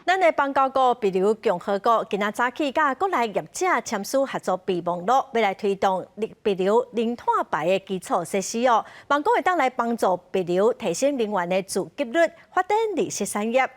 咱的邦交國帛琉共和國今仔早起佮國內業者簽署合作備忘錄，欲來推動帛琉零碳排的基礎設施哦。望講會當來幫助帛琉提升能源的自給率，發展綠色產業。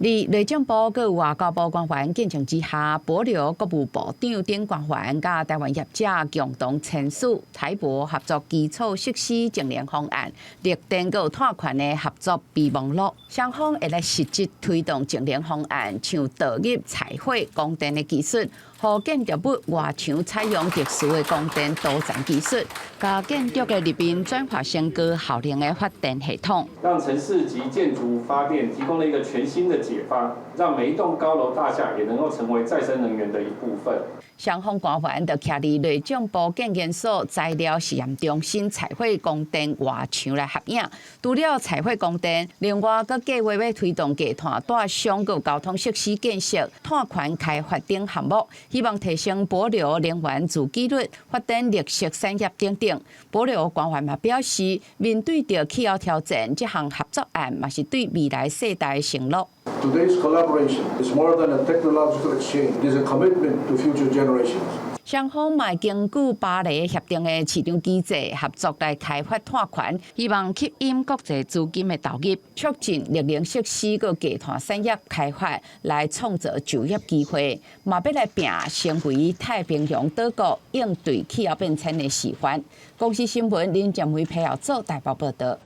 佇內政部佮外交部官員見證之下，帛琉國務部長等官員佮台灣業者共同簽署台帛合作基礎設施淨零方案、綠電佮碳權的合作備忘錄，雙方會來實質推動淨零方案，像導入彩繪光電的技術，予建築物外牆採用特殊的光電導層技術，共建築的入面轉化成高效能的發電系統，讓城市及建築發電提供了一個全新的解方，讓每一棟高樓大廈也能夠成為再生能源的一部分。雙方官員就徛佇內政部建研所材料實驗中心彩繪光電外牆來合影。除了彩繪光電，另外閣計劃欲推動低碳大商佮交通設施建設、碳權開發等項目，希望提升帛琉能源自給率、發展綠色產業等等。帛琉官員嘛表示，面對著氣候挑戰，這項合作案嘛是對未來世代的承諾。 Today's collaboration is more than a technological exchange. It is a commitment to future generations. 雙方嘛根據巴黎協定的市場機制合作來開發碳權，希望吸引國際資金的投入，促進綠能設施佮低碳產業開發，來創造就業機會，嘛欲來拚成為太平洋島國應對氣候變遷的示範。公視新聞林建偉配合做台北報道。